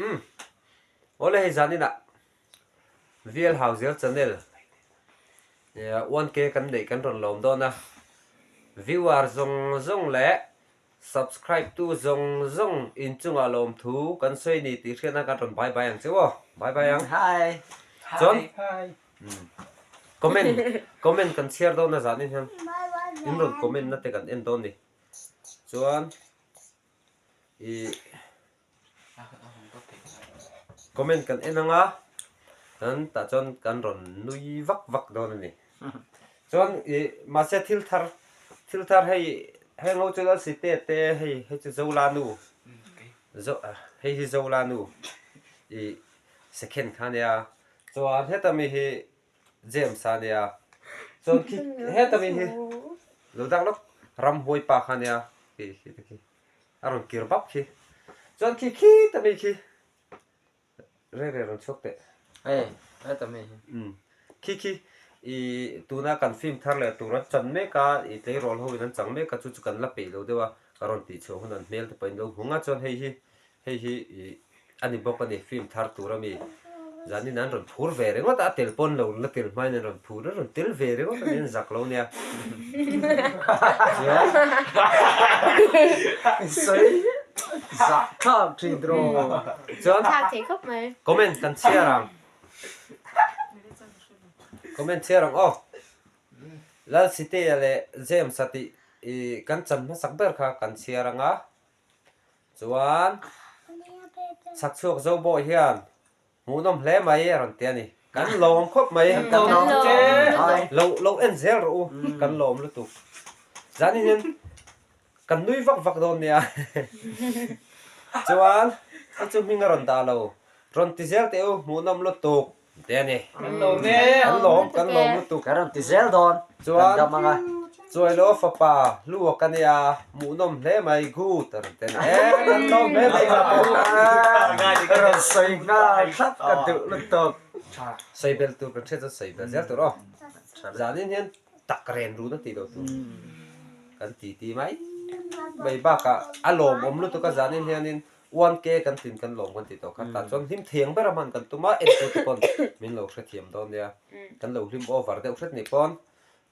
Umm awle hei zaninah VL Hauzel channel 1K kan neih kan rawn lawm dawn a, viewer zawng zawng leh subscribe tu zawng zawng inchungah lawmthu kan sawi ni tih hriatna kan rawn bye bye ang che aw, bye bye ang. Chuan comment comment kan chhiar dawn a zanin hian in rawn comment na te kan en dawn ni chuan ih Comment kan en anga kan tah chuan kan rawn nui vak vak dawn a ni. Chuan ih mahse thil thar thil thar hei heng ho chu lal site te hei hei chu Zola nu zo hei hi Zola nu ih second kha a nia chuan heta mi hi James a nia chuan khi heta mi hi lo dak lawk ramhuai pa kha a nia khi khi te khi. A rawn kir vap khi. Chuan khi khi ta mi khi. Reng reng rawn chhuak teh. Hei, he ta mi hi. Umm. Khi khi i tuna kan film thar leh tur an chan mek a, i tleirawl ho in an chang mek a, chu chu kan la peih lo deuh a, ka rawn tih chhuah hun an hmel te pawhin lo hmu nga chuan hei hi Hei hi ih a ni bawk a ni, film thar tur a mi. Zanin an rawn phur ve ringawt a, a tel pawn lo la tel hmain an rawn phur a, rawn tel ve ringawt a ni, an zak lo nia. Chuan. Sawi zah thlak thin draw. Chuan. Thlak thei khawp mai. Comment kan chhiar ang. Comment chhiar ang aw. Lalsitea leh James-a tih ih kan chan hmasak ber kha kan chhiar ang a. Chuan chhak chhuak zo pawh hian hmuhnawm hle mai a rawn ti a ni. Kan lawm khawp mai. Kan lawm che. Lo lo en zel rawh u. Kan lawm lutuk. Zanin hian kan nui vak vak dawn nia. Chuan hei chu hming a rawn dah lo. Rawn ti zel teh u hmuhnawm lutuk. Te a ni. Kan lawm e. Kan lawm, kan lawm lutuk. Kan rawn ti zel dawn. Chuan, Kan dam anga. Chuailo fapa Hlua ka nia, hmuhnawm hle mai, good a rawn ti a ni. E, kan lawm hle mai kha pawh. Ka rawn sawi nghal thlap ka duh lutuk. Sawi bel tur kan hriat chuan sawi bel zel tur aw. Zanin hian tak ren run a tih loh tur kan ti ti mai mai bakah a lawmawm lutuk a zanin hianin 1K kan tlin kan lawm kan ti tawh kha tah chuan hlim thiang ber a hman kan tum a entu te pawn min lo hrethiam dawn nia kan lo hlim over deuh hret ni pawn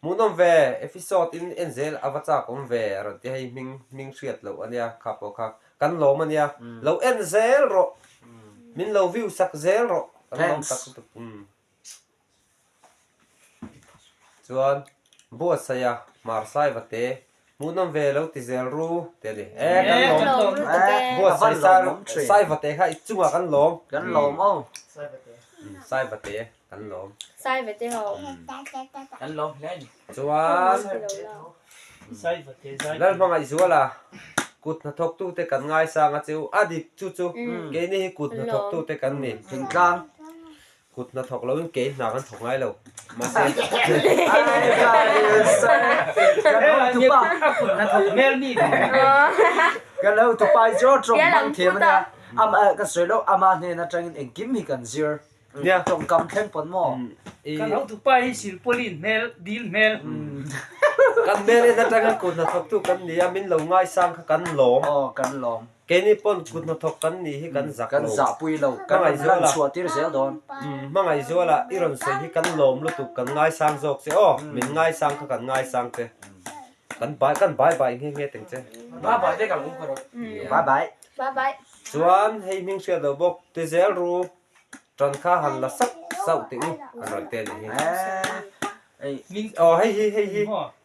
hmuhnawm ve episode in en zel a va chak awm ve a rawn ti hei hming hming hriat loh ania kha pawh kha kan lawm ania lo en zel rawh min lo view sak zel rawh kan lawm tak lutuk umm. Chuan Buatsaia Hmarsai vate hmuhnawm ve lo ti zel ru ti a ni. E kan lawm Buatsai Sai vate kha i chungah kan lawm. Kan lawm aw. Sai vate kan lawm. Sai vate ho. Kan lawm hle a ni. Chuan Lalhmangaihzuala kut hnathawktute kan ngaisang a cheu a dik chu chu keini hi kut hnathawktute kan ni. Thingtlang. Kut hna thawk loin kei hna kan thawk ngai lo. Mahse. Kan lo tupai chu tawng hmang thiam a nia. Ama ka sawi lo ama hnen atangin engkim hi kan zir. Nia. Tawngkam thleng pawn maw? Kan ho tupai hi silpawlin hmel, dil hmel. Kan hmel en atangin kut hna thawktu kan ni a, min lo ngaisang kha kan lawm. Aw kan lawm. Keini pawn kut hnathawk kan nih hi kan zak Kan lo. zahpui lo. Kan rawn lan chhuah tir zel dawn. Hmangaihzuala i rawn sawi hi kan lawm lutuk, kan ngaisang zawk che aw. Min ngaisang kha kan ngaisang che. Kan bai kan bai bai nghe nghe teng che. Bye bye te kan um kha rawh. Bye bye. Bye bye. Chuan hei hming hriat lo bawk ti zel ru. Ṭan kha han la sauh sauh teh u an rawn te nih hi. Aw hei hi hei hi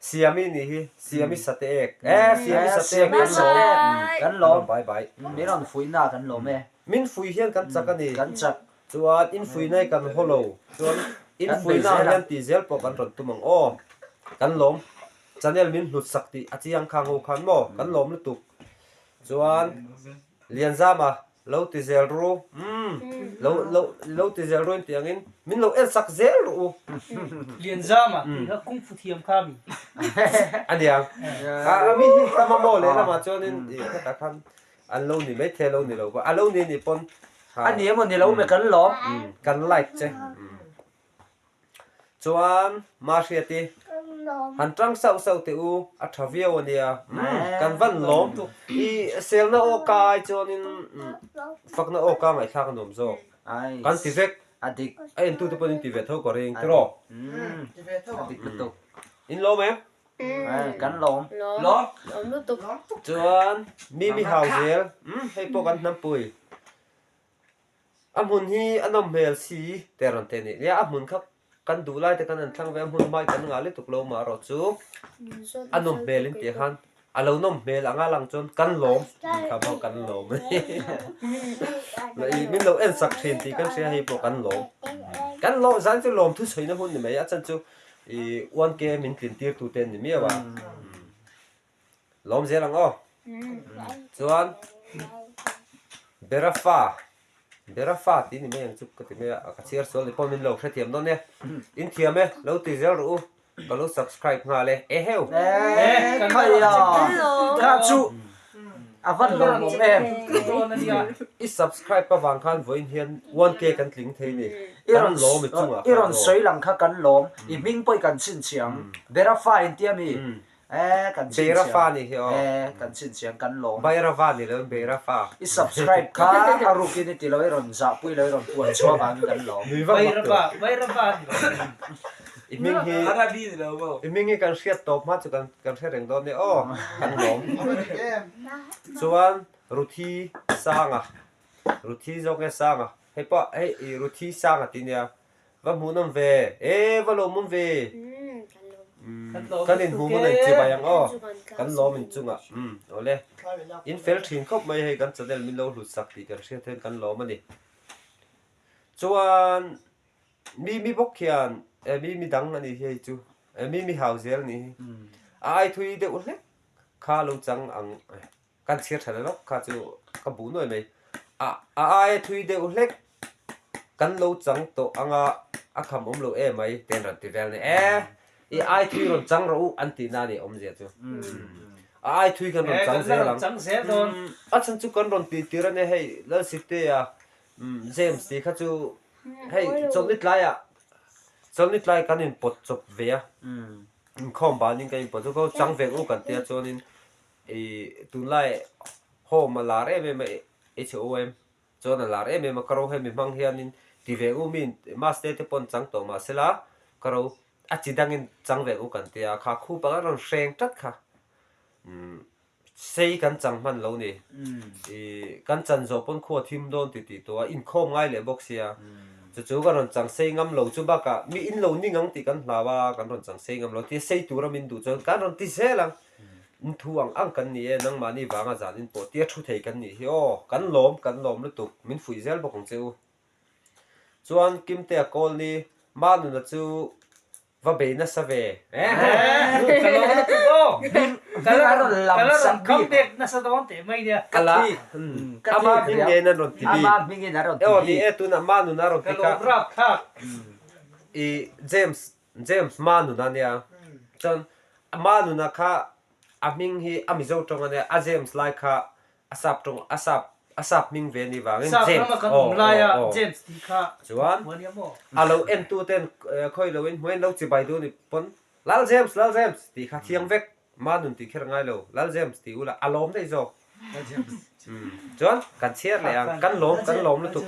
Siami nih hi Siami sate ek e Siami sate ek kan lawm kan lawm bye bye min rawn fui na kan lawm e min fui hian kan chak a ni kan chak chuan in fui na hi kan haw lo chuan in fui na hian tih zel pawh kan rawn tum ang aw kan lawm channel min hlut sak tih a chiang khang ho khan maw kan lawm lutuk chuan Lianzama lo ti zel ru umm lo lo lo ti zel ru in tih angin min lo en sak zel ru u. Lianzama tih kha kung fu thiam kha mi. A niang a mi hi tam a maw lehlamah chuanin ih hetah khan an lo ni maithei a lo ni lo a lo ni nih pawn A ni emaw ni lo me kan lawm. Kan like che. Chuan Mahriati. Han tang sauh sauh teh u, a tha viau a nia. Kan van lawm. I selna aw ka ai chuanin fakna aw ka ngaihthlak a nuam zawk. Kan ti vek. A dik. A entute pawhin in ti ve tho ka ring tiraw? A dik lutuk. In lawm em? Kan lawm. Lawm. Lawm lutuk. Chuan Mimi hau zel. Hei pawh kan hnampui. A hmun hi a nawm hmel si te rawn ti a ni. Nia a hmun kha kan duh lai te khan an thlang ve a, hmun hmai kan ngah lutuk lo mah erawh chu a nawm hmel in tih khan a lo nawm hmel anga lang chuan kan lawm tih kha pawh kan lawm a ni. Min lo en sak thin tih kan hria hei pawh kan lawm. Kan lawm zan chu lawm thusawi na hun ni mai a chan chu ih 1K min tlin tir tu te an ni miau a. Lawm zel ang aw. Chuan Berafa Berafa tih ni mai ang chu ka ti mai a, ka chhiar sual ni pawh min lo hrethiam dawn e. In thiam e, lo ti zel rawh u, ka lo subscribe nghal e. Eheu! Eh khaia kha chu a van lawmawm em. I subscribe avang khan vawiin hian 1K kan tling thei ni. Kan lawm i chungah khan aw. I rawn sawi lang kha kan lawm, i hming pawh i kan chhinchhiang. Berafa intia mi? Eh kan chhin Beira fa ni hi aw. Eh kan chhin chiang kan lawm. Beira va ni lo Beira fa. I subscribe kha a rukin i ti lo i rawn zah pui lo i rawn puan chhuah vangin kan lawm. Nui vak vak tur. Beira va ni lo. I hming hi Arabi ni lo maw. I hming hi kan hriat tawp hma chu kan kan hre reng dawn nia aw kan lawm. Chuan Ruthi Sanga Ruthi zawk nge Sanga hei pawh hei i Ruthi Sanga tih nia Va hmuhnawm ve. E va lawmawm ve. Kan inhmuh hmun a inchibai ang aw. Kan lawm inchungah. Umm awle. In fel thin khawp mai hei kan channel min lo hlut sak tih kan hriat hian kan lawm a ni. Chuan mi mi bawk hian e mi mi dang a nih hi hei chu. E mi mi hau zel a nih hi. A ai thui deuh hlek kha lo chang ang. Kan chhiar tha leh lawk kha chu ka buh nuai mai. A a aia thui deuh hlek kan lo chang tawh anga a kham awm lo em mai te an rawn ti vel a ni. E i ai thui rawn chang rawh u an tih na a ni awmzia chu. A ai thui kan rawn chang zel ang. A chhan chu kan rawn tih tir a nia hei Lalsitea James tih kha chu hei chawlhni tlaiah chawlhni tlai kan inpawt chawp ve a. Inkhawm banin kan inpawt chawp a, chang vek u kan tia chuanin I tunlai home a lar em em a HOM chuan a lar em em a ka ro hemi hmang hianin ti ve u mi master te pawn chang tawh mahsela ka ro a chi dangin chang ve u kan tia kha khup ang a rawn hreng tlat kha umm sei kan chang hman lo ni i kan chan zawh pawn khu a thim dawn ti tih tawh a inkhawm ngai leh bawk sia chu chu kan rawn chang sei ngam lo chu bakah mi in lo ning ang tih kan hlau a kan rawn chang sei ngam lo tia sei tura min duh chuan kan rawn ti zel ang. In thu ang ang kan ni e, nangmahni vanga zan in pawh tia thu thei kan nih hi aw, kan lawm, kan lawm lutuk, min fuih zel bawk ang che u. Chuan Kimtea kawl ni, Manuna chu va bei nasa ve. Ka lawm lutuk aw, ka la rawn come back nasa dawn teh mai nia. Ka la, ama hming ngeiin an rawn ti bik. Ama hmingin a rawn ti bik. Aw ni e, tunah Manuna a rawn ti kha. Ka lawm rapthlak. I James James Manuna nia chuan Manuna kha a hming hi a Mizo tawng a nia a James lai kha a sap tawng a sap a sap hming ve ni vangin Sap James rama kan aw awm laia aw aw James tih kha chuan hmuh a nia maw? a lo entu ten khawi loin hmuhin lo chibai duh ni pawn Lal James Lal James tih kha thiang vek Manun tih kher ngai lo Lal James tih ula a lawm daih zawk chuan kan chhiar leh ang kan lawm kan lawm lutuk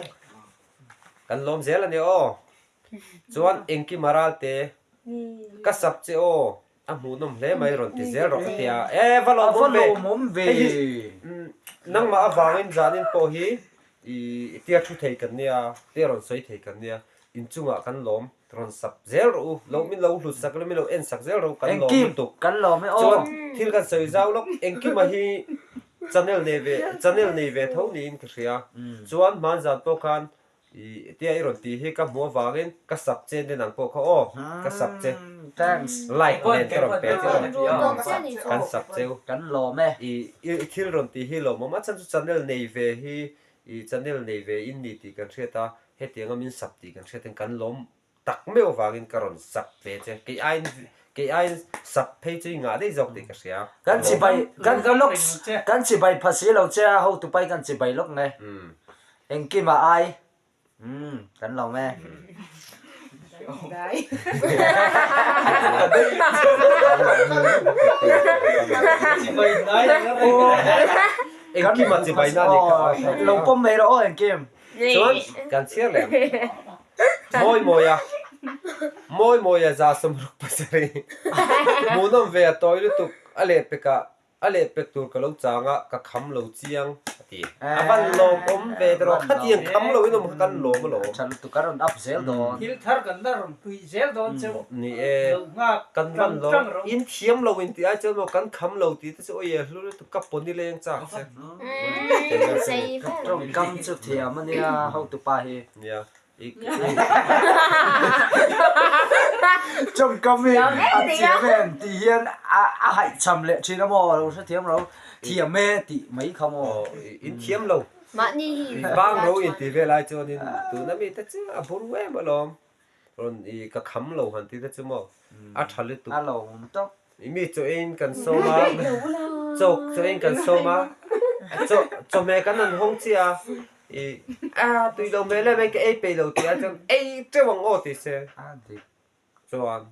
kan lawm zel a nia aw. Chuan engkim a ral te ka sap che aw a hmuhnawm hle mai rawn ti zel rawh ka ti a e va lawmawm ve hei hi nangmah avangin zanin pawh hi i tia thu thei kan nia tia rawn sawi thei kan nia inchungah kan lawm rawn sap zel rawh u lo min lo hlut sak lo min lo en sak zel rawh u kan lawm lutuk kan lawm e aw chuan thil kan sawi zau lawk engkima hi channel nei ve channel nei ve tho niin ka hria chuan hmanzan pawh khan I tia i rawn tih hi ka hmuh avangin ka sub che nen ang pawh kha aw ka sub che. Thanks. Like nen ka rawn pe che aw. Kan sub cheu. Kan lawm e. I i thil rawn tih hi lawmawm a chhan chu channel nei ve hi i channel nei ve in ni tih kan hriat a hetianga min sub tih kan hriat hian kan lawm tak meuh avangin ka rawn sub ve che. Kei aiin kei aiin sub phei chu i ngah daih zawk tih ka hria. Kan chibai kan ka lawk kan chibai pha si lo che a hotupai kan chibai lawk nge. Engkim a ai. Umm kan lawm e. Engkim a chibai na ni kha. Lo pawm mai rawh aw engkim. Chuan kan chhiar leh ang. Mawi mawia Mawi mawia 167 Hmuhnawm ve a tawi lutuk a lehpekah A lehpek tur ka lo chang a, ka kham lo chiang, a ti. A van lawmawm ve tawh, khatiang kham lo in awm kha kan lawm alawm. Tha lutuk a rawn up zel dawn. Thil thar kan la rawn pui zel dawn cheu. Ni e, Lo nghak kan van tang lawm. tang rawh. In thiam lo in tih ai chuan maw kan kham lo tih te chu awi e hlu lutuk ka pawni leng chak che. Tawngkam chu thiam a nia hotupa hi. Nia, Tawngkam hi a thiam em tih hian a haihcham leh thin a maw lo hrethiam lo thiam e tih mai kha maw. In thiam lo bang ro in ti vel ai chuanin tuna mi te chu a bur em alawm rawn i ka kham lo han ti te chu maw a tha lutuk. A lawm tawp. I mi chaw eiin kan sawm a, chaw chaw eiin kan sawm a, chaw chawhmeh kan han hawng chiah a, i a tui lo hmel em em ka ei peih lo tih ah chuan ei teuh ang aw tih se chuan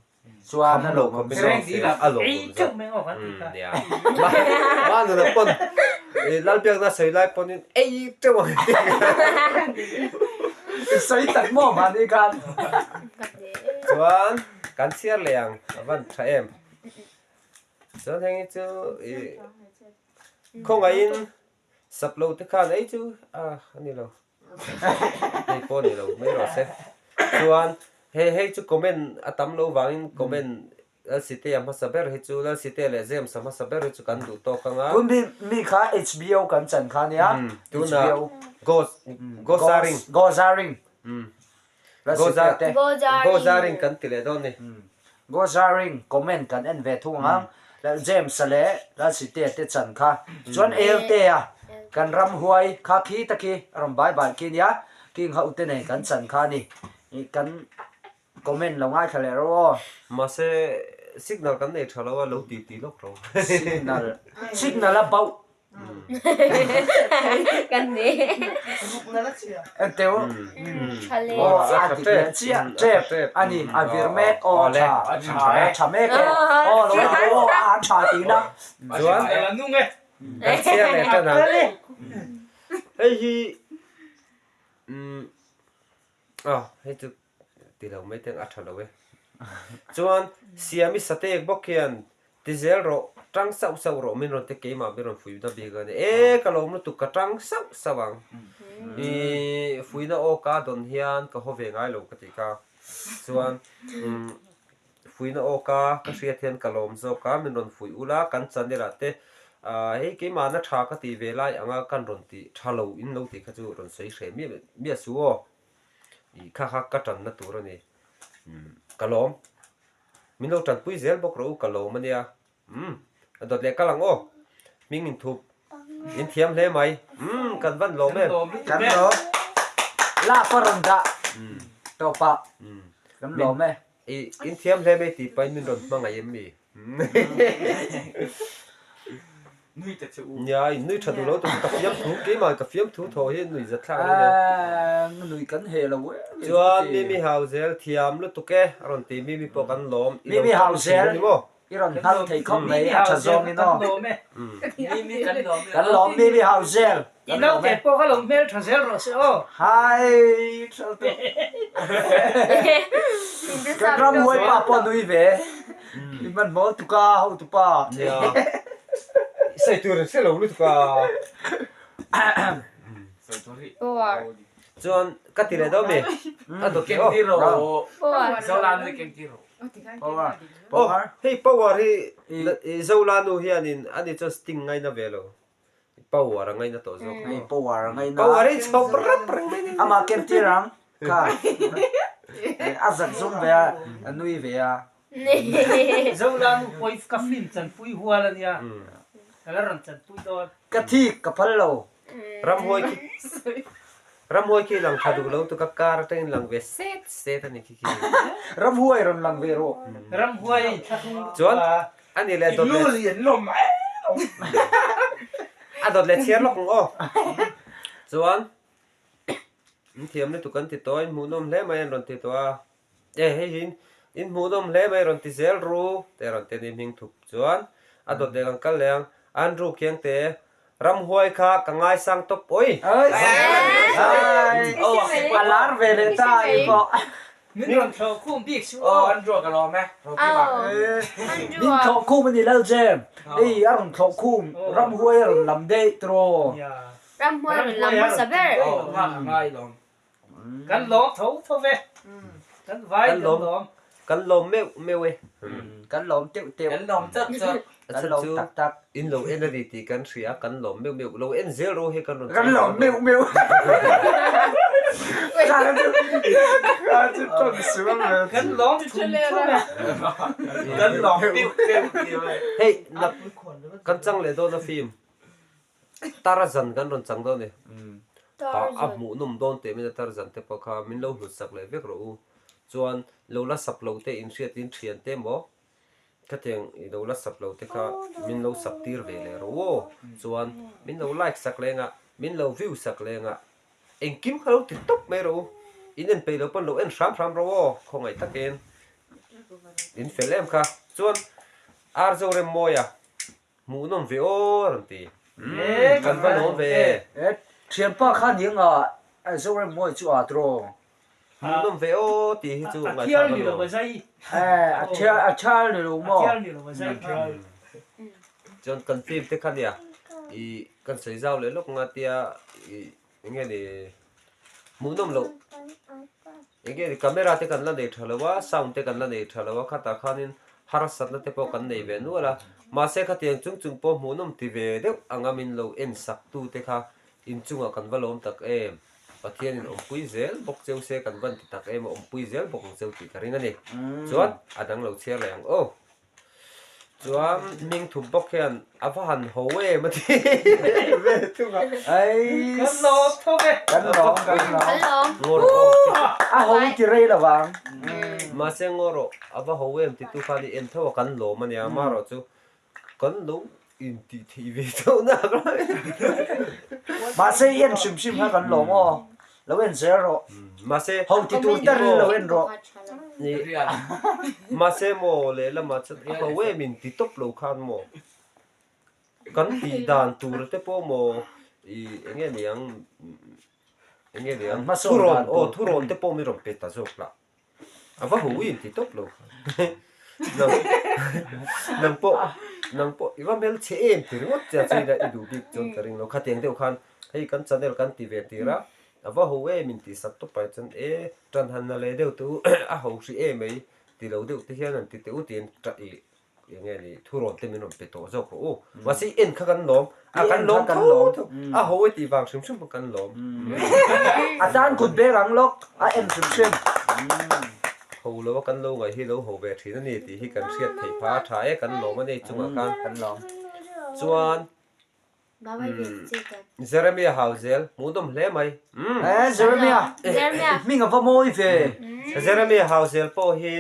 Chuan kham lo khawp in awm se a lawm Ei awm teuh zawk mai ang aw kan tih kha. nia ma nuna pawn i Lalbiakna sawi lai pawnin ei teuh ang tih I sawi tak maw mahni khan. Chuan kan chhiar leh ang a van tha em. Chuan heng hi chu i khawngaihin sap lo te khan ei chu a a ni lo. Hei pawh a ni lo mai rawh se. Chuan hei hei chu comment a tam lo vangin comment Lalsite a hmasa ber hi chu Lalsite leh James a hmasa ber hi chu kan duh tawk ang a. Tun mi mi kha HBO kan chan kha nia. Tuna Ghost Gozaring. Gozaring. Lalsite te. Gozaring kan ti leh dawn ni. Gozaring comment kan en ve thung ang. James a leh Lalsite te chan kha. Chuan Elte a kan ramhuai kha khi ta khi a rawn bai bai khi nia. King ho te nen kan chan kha ni. Kan Comment lo ngaithla leh rawh aw. Mahse signal kan nei tha lo a, lo ti ti lawk rawh. Signal signal a bauh. Kan ni. Enteu. Tha le. Aw a dik leh chiah tep a ni a vir mek aw a tha a tha mek e aw lo aw a tha tihna. Chuan kan chhiar leh tan ang. Hei hi umm aw hei chu Ti lo mai teng a tha lo e. Chuan Siami Satek bawk hian ti zel rawh, tang sauh sauh rawh min rawn ti keimah min rawn fuihna bik a ni. E ka lawm lutuk ka tang sauh sauh ang. I fuihna aw ka dawn hian ka haw ve ngai lo ka ti kha. Chuan fuihna aw ka ka hriat hian ka lawm zawk a, min rawn fuih ula kan channel ah te hei keimahna tha ka tih ve lai anga kan rawn ti tha lo in lo tih kha chu rawn sawi hreh miah miah suh aw. Ih kha kha ka tanna tur a ni. Umm ka lawm. Min lo tanpui zel bawk rawh u ka lawm a nia. Umm a dawt leh kal ang aw. Hming in thup. In thiam hle mai. Umm kan van lawm em. Kan lawm. Lak a rawn dah tawpah kan lawm e. Ih in thiam hle mai tih pahin min rawn hmangaih em mi? Nui ta che u. Nia, in nui tha duh lo tur ka fiam thu, keimah ka fiam thu thaw hi nui zat thlak a ni nen. Eng nui kan he lo e. Chuan Mimi Hauzel thiam lutuk e a rawn ti, Mimi pawh kan lawm, i lo Mimi tang Hauzel thin a ni maw? i rawn hnal thei khawp mai, a tha zawng in aw. Kan lawm e. Mimi kan lawm e. Kan lawm Mimi Hauzel. I naute pawh ka lo hmel tha zel rawh se aw. Hai tha lutuk. Kan ramhuai pa pawh nui ve. I hmanhmawh lutuk a hotupa. Nia. I sawi tur in hre lo lutuk a. Sawi tur hi. Chuan ka ti leh dawn mi? A dawt leh aw. Keng ti rawh. Zola nui keng ti rawh. Power. Aw hei power hi Zola nu hianin ani chuan sting ngaina ve lo. Power a ngaina tawh zawk. Hei power a ngaina. Power hi chhawp rap reng mai ni. Amah ken tir ang kha. A zak zum ve a, a nui ve a. Zola nu pawh i ka film chanpui hual a nia. Ka la rawn chanpui dawn. Ka thik ka phal lo. Ramhuai khi Ramhuai khi lang tha duh lo tu ka kar atangin lang ve set set a ni khi khi. Ramhuai rawn lang ve rawh. Ramhuai a inthlahrung lutuk Chuan a. a ni leh dawt leh. I lu lian lawm mai lo. A dawt leh chhiar lawk ang aw. Chuan in thiam lutuk an ti tawh a, in hmuhnawm hle mai an rawn ti tawh a. E hei hi in hmuhnawm hle mai rawn ti zel ru te rawn ti a ni hming thup chuan a dawt leh kan kal leh ang Andrew Khiangte ramhuai kha ka ngaisang tawp awi. A lar ve leh ta i pawh. Min rawn thlawh khum bik suh aw. Andrew ka lawm e Rocky bak. Min thlawh khum a ni Lal Jem. Ei a rawn thlawh khum ramhuai a rawn lam daih tiraw. Ramhuai a rawn lam hmasa ber. Aw nghak a ngai lawm. Kan lawm tho tho ve. Kan vai kan lawm. Kan lawm meuh meuh e. Kan lawm teuh teuh. Kan lawm chak chak. Kan lawm tak tak. In lo en a ni tih kan hria a, kan lawm meuh meuh. Lo en zel rawh hei kan rawn Kan lawm meuh meuh. Kan lawm thum thum e. Kan lawm meuh meuh ti mai. Hei kan chang leh dawn a film. Tarzan kan rawn chang dawn e. A hmuhnawm dawn teh mai a Tarzan te pawh kha min lo hlut sak leh vek rawh u. Chuan lo la sap lo te inhriat in thian te maw khatiang i lo la sap lo te kha min lo sap tir ve leh rawh u aw. Chuan min lo like sak leng a, min lo view sak leng a, engkim kha lo ti tawp mai rawh u. In en peih lo pawn lo en hram hram rawh u aw khawngaih takin in fel em kha. Chuan Arzo Remmawia Hmuhnawm ve aw a rawn ti. Kan va lawm ve. E thianpa kha ni anga Zoram mawi chu a tiraw. Hmuhnawm ve aw tih hi chu ngaihthla ka nuam. E a thial a thial ni lo maw. Chuan kan film te kha nia i kan sawi zau leh lawk nga tia i enge ni hmuhnawm loh enge ni camera te kan la nei tha lo a sound te kan la nei tha lo a khatah khanin harsatna te pawh kan nei ve nual a mahse khatiang chung chung pawh hmuhnawm ti ve deuh anga min lo en sak tu te kha inchungah kan va lawm tak em Pathianin awmpui zel bawk cheu se kan van ti tak em a awmpui zel bawk ang cheu tih ka ring a ni chuan a dang lo chhiar leh ang aw. Chuan hming thup bawk hian a va han ho em a ti ve thung a. Kan lawm tho ve. Kan lawm kan lawm. Kan lawm. Ngaw rawh aw. A ho ti rei lo vang. Mahse ngaw rawh a va ho em ti tu khan i en tho a kan lawm a nia amaherawh chu kan lo intih theih ve tho nak lai. Mahse i en hrim hrim kha kan lawm aw. Lo en zel rawh. Mahse Ho ti tur tar in lo en rawh. Mahse maw lehlamah chuan a ho em in ti tawp lo khan maw kan tih dan tur te pawh maw i eng nge niang eng nge niang thurawn aw thurawn te pawh mi rawn pe ta zawk lah. A va hu in ti tawp lo nang nang pawh nang pawh i va hmel chhe em ti ringawt che a china i duh bik chuan ka ring lo khatiang deuh khan hei kan channel kan ti ve tir a a va hu em in tih sak tawp ah chuan e tan han na leh deuh te u a ho hrih em mai ti lo deuh te hian an ti teh u tiin i Eng nge ni thurawn te min rawn pe tawh zawk rawh u. Mahse i en kha kan lawm. A kan lawm tho tho. A ho e tih vang hrim hrim pawh kan lawm. A tan kut bek ang lawk a en hrim hrim. Ho lo a kan lo ngaih hi lo ho ve thin a ni tih hi kan hriat theih pha a tha e kan lawm a ni chungah khan. Kan lawm. Chuan Jeremia hau zel hmuhnawm hle mai. E Jeremia hming a va mawi ve. Jeremia hau zel pawh hi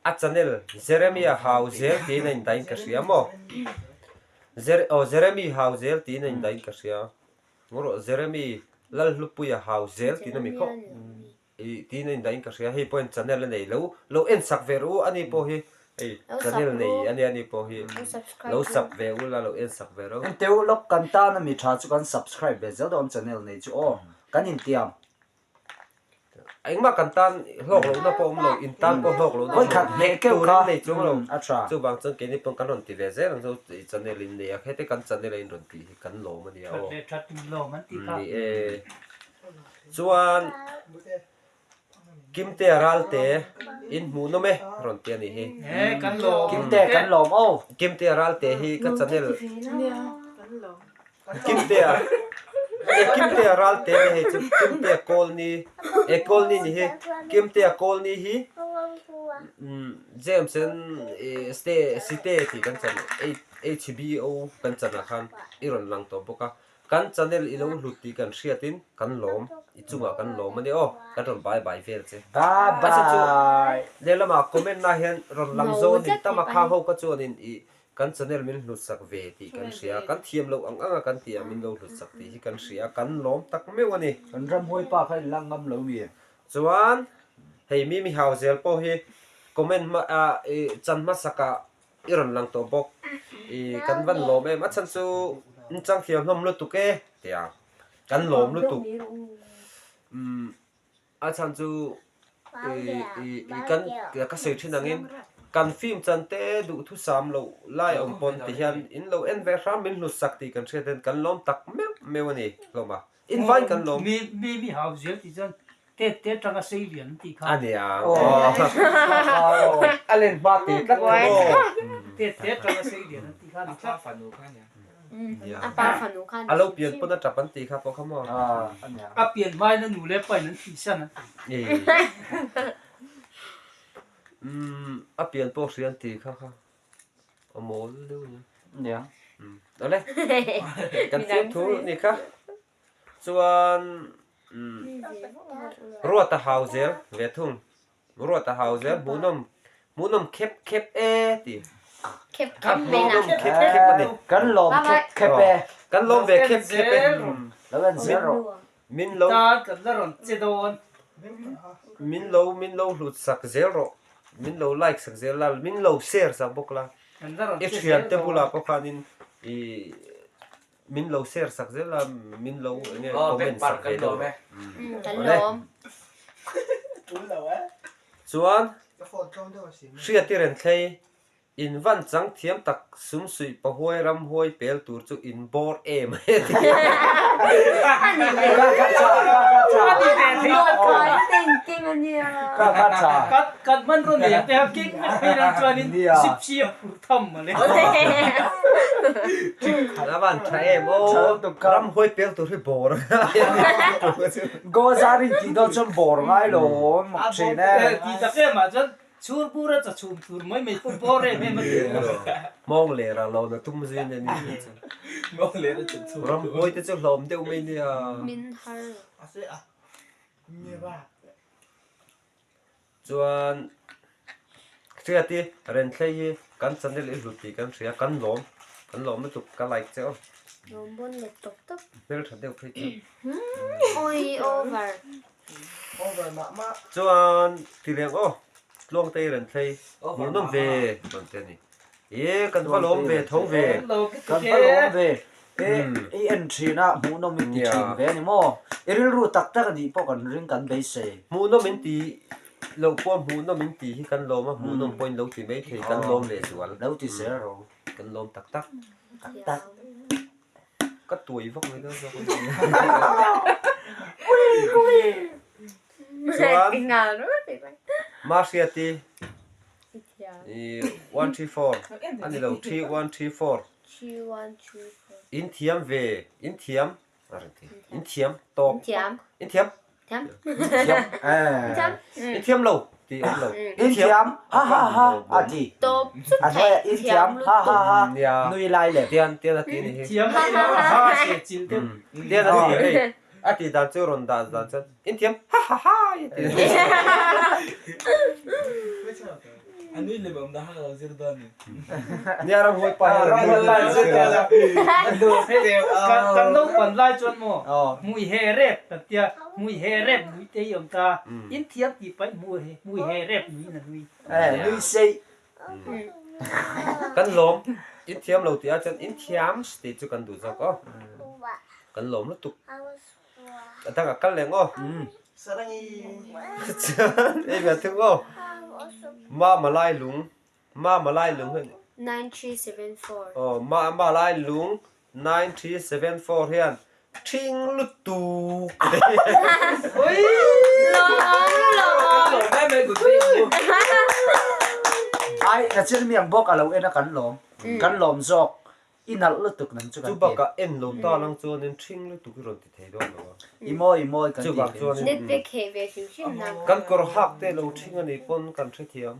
A channel Jeremia Hau zel tiin a indahin ka hria maw? Jer aw Jeremy Hau zel tiin a indahin ka hria. Ngaw rawh Jeremy Lalhlupuia Hau zel tiin a mi khawp i tiin a indahin ka hria. Hei pawhin channel a nei lo lo en sak ve rawh u ani pawh hi hei channel nei a nia ani pawh hi lo sub ve ula lo en sak ve rawh. Enteu lawk kan tan a mi tha chu kan subscribe ve zel dawn channel nei chu aw kan intiam. Engmah kan tan hlawk lohna pawh awm lo, in tan pawh hlawk lohna awm lo, hneh turin nei chuang lo. Chuvang chuan keini pawh kan rawn ti ve zel ang chu i channel in nei a, hete kan channel a in rawn tih hi kan lawm a nia aw. Ni e. Chuan Kimtea Ralte in hmuhnawm e rawn ti a nih hi. Kimtea kan lawm aw. Kimtea Ralte hi ka channel Kimtea e Kimtea Ralte ni hei chu Kimtea Kawlni e Kawlni ni hi Kimtea Kawlni hi James an ste site tih kan chan HBO kan chan ah khan i rawn lang tawh bawk a kan channel i lo hlut tih kan hriat in kan lawm i chungah kan lawm a nia aw kan rawn bye bye vel che Bye bye lehlamah comment ah hian rawn lang zawn in tam a khang ho kha chuanin i Kan channel min hlutsak ve tih kan hria, kan thiam loh ang anga kan tih ah min lo hlutsak tih hi kan hria, kan lawm tak meuh a ni. Kan ramhuai pa kha in lang ngam lo mi? Chuan. Hei Mimi hau zel pawh hi comment hma ah i chan hmasak ah i rawn lang tawh bawk. I kan van lawm em a chhan chu in chang thiam hlawm lutuk e tia kan lawm lutuk. Umm a chhan chu i i i kan ka sawi thin angin kan film chan te duhthusam loh lai awm pawn ti hian in lo en ve hram min hlut sak tih kan hriat hian kan lawm tak meuh meuh a ni hlawm a. In vain kan lawm. Mi mi mi hau zel tih chuan tet te atanga sei lian an tih kha. A nia. A len hma te tlat kha maw. Tet te atanga sei lian an tih kha ni tlat. A pa fanu kha nia. A pa fanu kha ni. A lo pian pawn a tap an tih kha pawh kha maw. A pian hmain a nu leh pain an thihsan an ti. A pian pawh hria an tih kha kha. A mawl deuh nia. Nia. Awle. Kan fiam thu ni kha. Chuan Ruata hau zel ve thung. Ruata hau zel hmuhnawm hmuhnawm khep khep e ti. Khep khep mai na. Hmuhnawm khep khep a ni. Kan lawm khep khep e. Kan lawm ve khep khep e. Lo en zel rawh. Min lo Tan kan la rawn che dawn. Min lo min lo hlut sak zel rawh. Min lo like sak zel la, min lo share sak bawk la. I thiante bulah pawh khanin i min lo share sak zel la, min lo eng nge comment sak ve deuh rawh. Kan lawm. Chuan hriat i ren thlei In van chang thiam tak sum suih pahuai ram huai pel tur chu in bawr em a ti. A van tha em aw ram huai pel tur hi bawr Gozari tih dawn chuan bawr ngai lo mak thin e. Chhur bur a chachhum tur mai mai pawh bawr em em a ti. Hmawng ler a lo na tum zui nen ni chu. Hmawng ler a chachhum. Ram huai te chu hlawm deuh mai nia. Min har. Chuan Hriati Renthlei hi kan channel i hlut tih kan hria kan lawm kan lawm lutuk ka like che aw. Lawm bawn let tawp tawp. Hmeltha deuh phei chu. Oi over. Chuan ti leng aw Tluangtei ren thlei hmuhnawm ve rawn ti a ni. E kan va lawm ve tho ve. Kan va lawm ve. E i en thin a hmuhnawm i ti thin ve a ni maw? I rilru tak tak a nih pawh kan ring kan beisei. Hmuhnawm in ti loh pawh hmuhnawm in ti hi kan lawm a, hmuhnawm pawh in lo ti mai thei kan lawm lehzual. Lo ti zel ro. Kan lawm tak tak. Tak tak. Ka tuai vak mai dawn zawk a ni. Chuan Mahriati i one three four a ni lo three one three four in thiam ve in thiam a rawn ti in thiam tawp in thiam In thiam lo ti awm lo. In thiam ha ha ha a ti. A hnuai ah in thiam ha ha ha nui lai leh. Tian tian a ti ni hi. Thiam ha ha ha se chil deuh. Tian a ti hei. A ti dan chu rawn dah dan chuan in thiam ha ha ha a ti. A nui lem awm dah ha ka lo zir dawn ni. Nia ram huai pa hian a nui lem zir dawn a. Kan naupan lai chuan maw hmui he rep kan tia hmui he rep nui te hi awm ta in thiam tih paih hmui he rep nui na nui. Nui sei. Kan lawm in thiam lo tih ah chuan in thiam tih chu kan duh zawk aw. Kan lawm lutuk. A dangah kal leng aw. Chuan ei ve thung aw. Mama lai lung Mama lai lung hian 9374. Aw Mama lai lung 9374 hian ṭhing lutuk Ai na chil miang bawk a lo en a kan lawm kan lawm zawk I nalh lutuk nang chu kan ti. Chubakah en lo ta lang chuanin ṭhing lutuk hi rawn ti thei dawn lo a. I mawi i mawi kan ti Chuvang thei chuanin Net pek heh ve hrim hrim nang. Kan kawr hak te lo ṭhing a nih pawn kan hrethiam.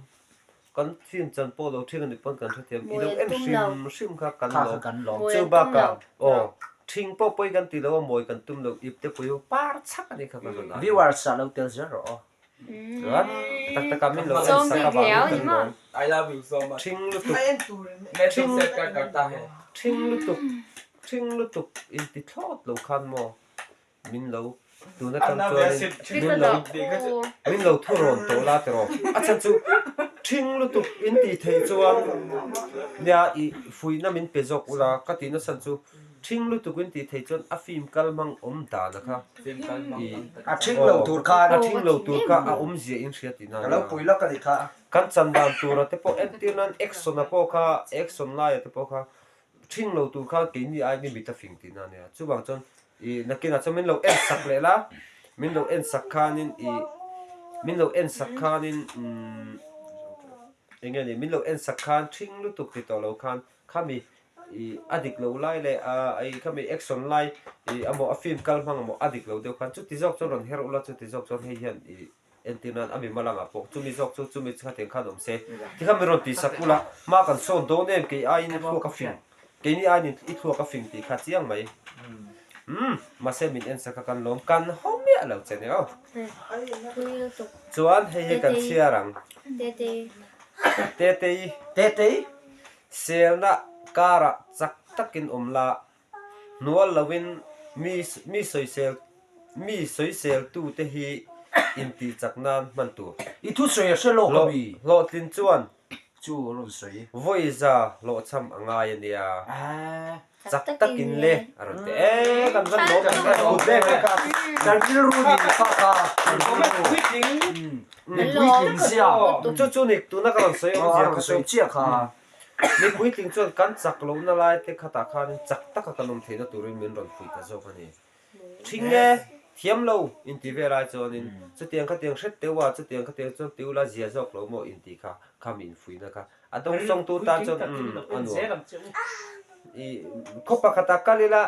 Kan film chan pawh lo ṭhing a nih pawn kan hrethiam. I lo en hrim hrim kha kan lawm. Kan lawm. Chubakah aw ṭhing pawh pawi kan ti lo a mawi kan tum lo ip te pawh hi par chak a nih kha kan rawn ah. Viewers ah lo tel zel rawh aw. Chuan tak tak ah min lo en sak avangin kan lawm. I love you so much. Ṭhing lutuk. Ṭhing Ṭhing lutuk. Ṭhing lutuk inti thlawt lo khan maw min lo. Tun atang chuanin min lo min lo thu rawn tawh la tiraw. A chhan chu ṭhing lutuk in tih theih chuan nia i fuihna min pe zawk ula ka tih nasa chu ṭhing lutuk in tih theih chuan a film kal hmang awm dan a kha i A ṭhing lo tur khan a ṭhing lo tur kha a awmzia in hria tihna Ka lo pui lawk a nih kha. Kan chan dan tura te pawh entir nan action a pawh kha action laia te pawh kha Ṭhing lo tur khan keini ai mi mit a fing tihna a nia. Chuvang chuan i nakinah chuan min lo en sak leh la, min lo en sak khanin i min lo en sak khanin umm eng nge ni min lo en sak khan ṭhing lutuk ti tawh lo khan khami i a dik lo lai leh a i khami action lai i amaw a film kal hmang amaw a dik lo deuh khan chuti zawk chuan rawn her ula chuti zawk chuan hei hian i Entir nan a mi malangah pawh chumi zawk chu chumi khatiang khan awm se. Tikhan mi rawn tih sak ula, hma kan sawn dawn em kei aiin i thluak a fing, keini aiin i thluak a fing tih kha chiang mai. Umm, mahse min en sak a kan lawm, kan haw miah lo che nia aw. Chuan hei hi kan chhiar ang. Tetei. Tetei. Selna karah chak takin awm la. Hnual loin mi mi sawisel mi sawiseltute hi intih chak nan hman tur. I thusawi a hre lawk a mi? Hlawhtlin chuan Chu a rawn sawi. Vawiza hlawhchham a ngai a nia. Chak takin le a rawn ti e kan van lawm ang kan kut vek vek a. Kan rilru ni kha kha. Puitling. Puitling zia. Chu chu ni tuna ka rawn sawi awmzia kha chu. Sawi chiah kha. Mi puitling chuan kan chak lohna lai te khatah khanin chak taka kan awm theihna turin min rawn fuih ta zawk a ni. Ṭhing e, thiam lo inti ve lai chuanin chutiang khatiang hret teuh a, chutiang khatiang chuan ti ula zia zawk lo maw inti kha kha min fuihna kha a dawngsawngtu tan chuan umm a nuam. I khaw pakhatah kal ila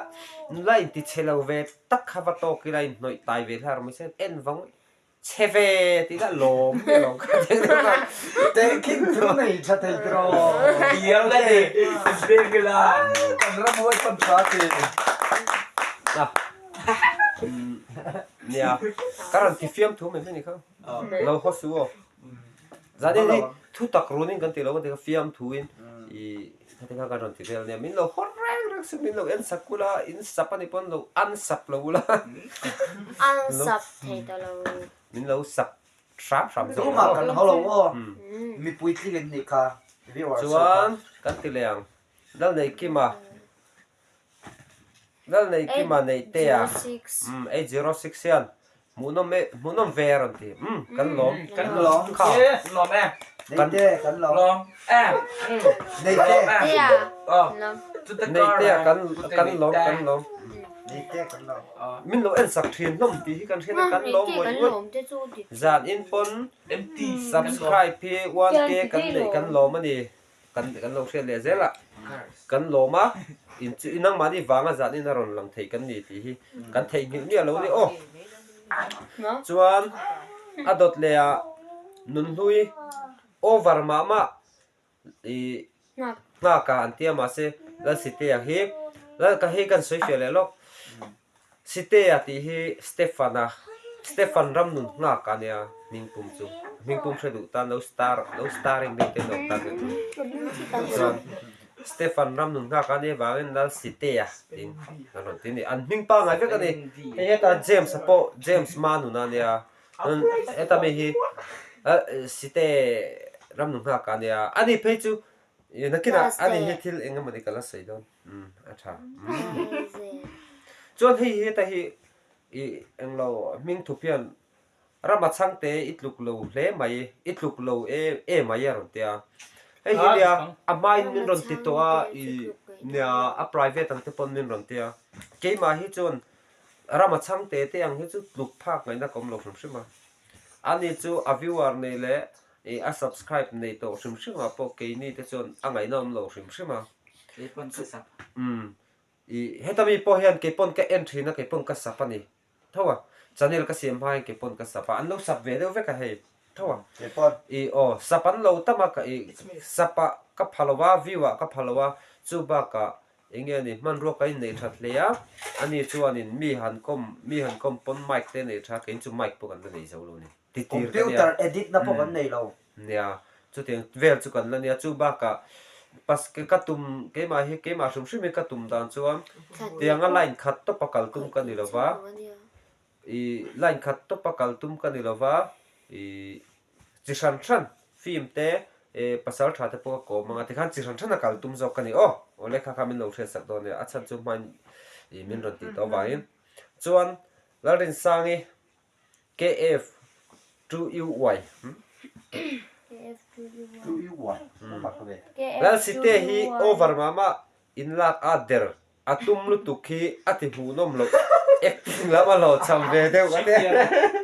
nula inti chhe lo ve tak kha va tawk ila inhnawih tai ve hlar mai se en vang Chhe ve tih lah lawm hle lawm kha deuh deuh a. Tehkhin thu nei tha thei tiraw. Dial la ni beng ila kan ram huai pan tha ti. Nia ka rawn ti fiam thu mai mai ni kha. Lo haw su aw. Zan in hi thu tak run in kan ti lo kan ti kha fiam thu in i khati kha kan rawn ti vel ania min lo haw reng reng su min lo en sak ula in sap ani pawn lo unsub lo ula Unsub thei ta lo. Min lo sub hram hram zawk Tumah kan haw lo aw mipui tling in nih kha viewers ho kha. Chuan kan ti leh ang Lalneihkima Lalneihkima Neihtea umm 806 hian hmuhnawm e hmuhnawm ve a rawn ti umm kan lawm kan lawm kha lawm e Neihte kan lawm lawm e Neihte Neihtea kan kan lawm kan lawm Neihte kan lawm min lo en sak thin hlawm tih hi kan hriat a kan lawm ngawih ngawih zan in pawn subscribe hi 1k kan neih kan lawm a ni. Kan kan lo hriat leh zel a, kan lawm a, in chu nangmahni vanga zanin a rawn lang thei kan ni tih hi kan theihnghilh miah lo a ni aw. Chuan a dawt leh ah nunhlui over mah mah ih nghak ah an tia mahse Lalsitea hi Lal ka hei kan sawi fiah leh lawk. Sitea tih hi Stefan-a, Stefan ram nun nghak a nia hmingpum chu. Hmingpum hre duh tan lo star, lo starring deuh te lo tan deuh tur. Chuan Stefan ram nun nghak a nia vangin Lal Sitea tiin an rawn ti a ni. An hming pangngai vek a ni. Hei heta James-a pawh James ma nun a nia. Heta mi hi Site ram nun nghak a nia. Ani phei chu nakinah ani hi thil eng emawni ka la sawi dawn. Umm a tha. Chuan hei heta hi i englo hming thup hian rama chhangte i tluk lo hle mai i tluk lo e e mai a rawn ti a. Hei hi nia a hmain min rawn ti tawh a i nia a private ang te pawn min rawn ti a. Keimah hi chuan rama chhangte te ang hi chu tluk phak ngaihna ka awm lo hrim hrim a. Ani chu a viewer nei leh i a subscribe nei tawh hrim hrim ah pawh keini te chuan a ngaihna awm lo hrim hrim a. Keipawn ka sap. Umm i heta mi pawh hian keipawn ka en thin a keipawn ka sap a ni tho a channel ka siam hma hian keipawn ka sap a an lo sap ve deuh vek a hei tho a Keipawn. i aw sap an lo tam a ka i sap ah ka pha lo a view ah ka pha lo a chu bakah eng nge ni hmanrua ka inneih that hle a ani chuanin mi han kawm mi han kawm pawn mic te nei tha keiin chu mic pawh kan la nei zo lo a ni. Titir ka nia. Computer edit na pawh kan nei lo. Nia, chutiang vel chu kan la nia. Chu bakah pas ka tum keimah hi keimah hrim hrim hi ka tum dan chuan tianga line khat tawpa kal tum ka ni lo va. I line khat tawpa kal tum ka ni lova, i chi hran hran film te pasal tha te pawh ka kawm anga tikhan chi hran hran a kal tum zawk ka ni aw. Awle kha kha min lo hriat sak dawn nia, a chhan chu hmain i min rawn tih tawh avangin. Chuan Lalrinsangi KF 2UY Lalsite hi over mah mah in lak a der A tum lutuk hi a ti hmuhnawm loh acting lam a lo cham ve deuh a nia.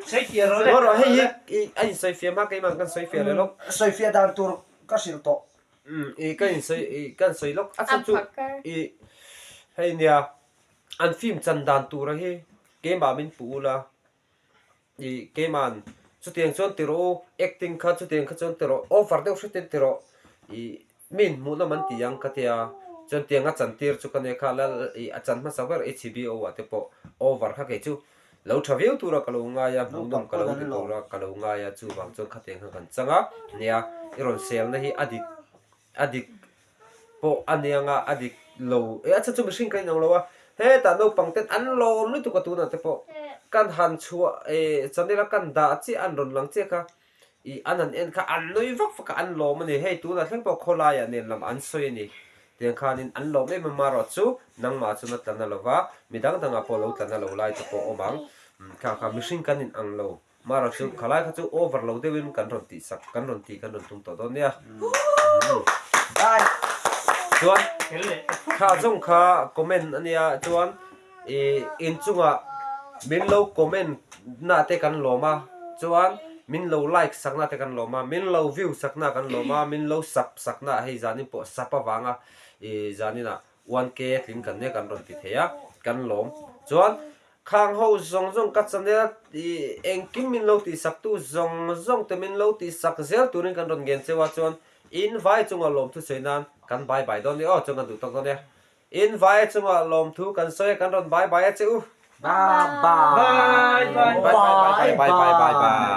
Ngaw rawh hei hi a insawifiah hma keimah kan sawifiah leh lawk. Sawifiah dan tur ka hrilh tawh. Umm i ka insawi i kan sawi lawk a chhan chu i hei nia an film chan dan tura hi keimah min puh ula I keiman chutiang chuan ti rawh u, acting kha chutiang kha chuan ti rawh, over deuh hretin ti rawh, i min hmuhnawm an ti ang ka tia, chuan tiang a chantir chu ka nia kha lal i a chan hmasa ber HBO ah te pawh over kha kei chu lo tha viau tura ka lo ngai a, hmuhnawm ka lo ti tura ka lo ngai a, chuvang chuan khatiang kha kan chang a, nia i rawn selna hi a dik a dik pawh a nia nga a dik lo e a chhan chu mihring kan inang lo a hetah naupang ten an lawm lutuk a tunah te pawh kan han chhuah eh channel a kan dah chiah an rawn lang chiah kha ih an han en kha an nui vak vak a an lawm a ni hei tunah thleng pawh khawlaiah nen lam an sawi a ni tiang khanin an lawm em em amaherawh chu nangmah chuan a tla na lo va midang dangah pawh lo tla na lo lai te pawh awm ang kha kha mihring kan inang lo. Mara chu khalai kha chu over lo deuhin kan rawn tih sak kan rawn tih kan rawn tum tawh dawn nia. Chuan kha zawng kha comment a nia chuan ih inchungah min lo comment na te kan lawm a chuan min lo like sak na te kan lawm a min lo view sak na kan lawm a min lo sub sak na hei zanin pawh sub avanga ih zaninah 1K tling kan nia kan rawn ti thei a kan lawm chuan Khang ho zawng zawng ka channel ih engkim min lo tihsak tu zawng zawng te min lo tihsak zel turin kan rawn ngen cheu a chuan in vai chunga lawmthu sawi nan kan bye bye dawn nia aw chuan kan duh tawk dawn nia in vai chunga lawmthu kan sawi a kan rawn bye bye a che u. Bye bye. Bye bye. Bye bye bye bye bye bye bye.